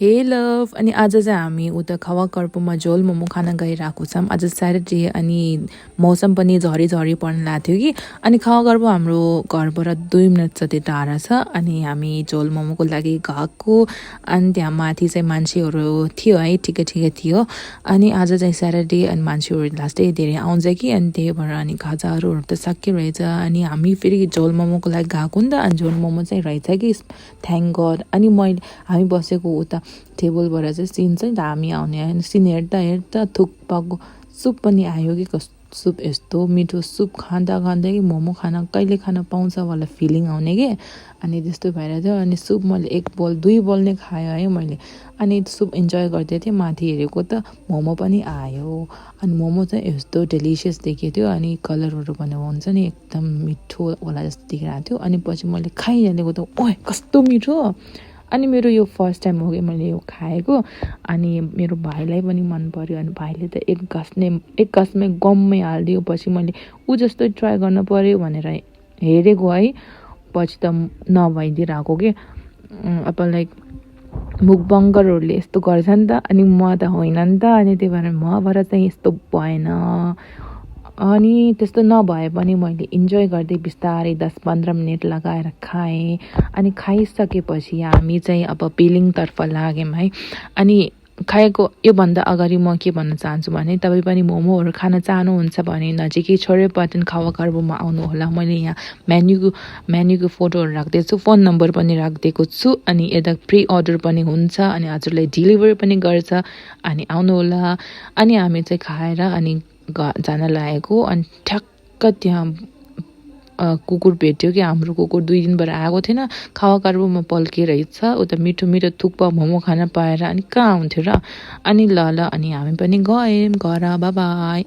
हे लभ अनि आज चाहिँ हामी उता खवा कर्पुमा झोल मोमो खान गइरहेको छौँ। आज स्याटरडे अनि मौसम पनि झरी झरी पर्न लाग्थ्यो कि अनि खवा कर्पु हाम्रो घरबाट 2 मिनट जति टाढा छ। अनि हामी झोल मोमोको लागि गएको अनि त्यहाँ माथि चाहिँ मान्छेहरू थियो है, ठिकै थियो। अनि आज चाहिँ स्याटरडे अनि मान्छेहरू लास्टै धेरै आउँछ कि अनि त्यही भएर अनि खाजाहरू त सकियो रहेछ। अनि हामी फेरि झोल मोमोको लागि गएको नि त, अनि झोल मोमो चाहिँ रहेछ कि थ्याङ्क गड। अनि हामी बसेको उता टेबलबाट चाहिँ सिन चाहिँ हामी आउने सिन हेर्दा थुक्पाको सुप पनि आयो कि सुप यस्तो मिठो सुप खाँदा कि मोमो कहिले खान पाउँछ वाला फिलिङ आउने कि अनि त्यस्तो भएर थियो। अनि सुप मैले 1 बोल 2 बोल नै खायो है मैले। अनि सुप इन्जोय गर्दै थिएँ, माथि हेरेको त मोमो पनि आयो। अनि मोमो चाहिँ यस्तो डेलिसियस देखेको थियो अनि कलरहरू पनि हुन्छ नि एकदम मिठो होला जस्तो देखिरहेको थियो। अनि पछि मैले खाइहालेको त ओए कस्तो मिठो। अनि मेरो यो फर्स्ट टाइम हो कि मैले यो खाएको। अनि मेरो भाइलाई पनि मन पर्यो अनि भाइले त एक गाँसमै गममै हालिदियो। पछि मैले ऊ जस्तै ट्राई गर्न पर्यो भनेर हेरेको है, पछि त नभइदिरहेको कि अब लाइक मुकबङ्गरहरूले यस्तो गर्छ नि त, अनि म त होइन नि त। अनि त्यही भएर मबाट चाहिँ यस्तो भएन। अनि त्यस्तो नभए पनि मैले इन्जोय गर्दै बिस्तारै 10-15 मिनट लगाएर खाएँ। अनि खाइसकेपछि हामी चाहिँ अब पेलिङतर्फ लाग्यौँ है। अनि खाएको योभन्दा अगाडि म के भन्न चाहन्छु भने तपाईँ पनि मोमोहरू खान चाहनुहुन्छ भने नजिकै छोरेपाटन खवा कर्पुमा आउनुहोला। मैले यहाँ मेन्यूको फोटोहरू राख्दैछु, फोन नम्बर पनि राखिदिएको छु। अनि यता प्री अर्डर पनि हुन्छ अनि हजुरलाई डेलिभरी पनि गर्छ। अनि आउनुहोला। अनि हामी चाहिँ खाएर अनि जान लागेको अनि ठ्याक्क त्यहाँ कुकुर भेट्यो कि हाम्रो कुकुर 2 दिनबाट आएको थिएन, खवा कर्पुमा पल्किरहेछ। उता मिठो थुक्पा मोमो खान पाएर अनि कहाँ हुन्थ्यो र। अनि ल अनि हामी पनि गयौँ घर, बाई बाई।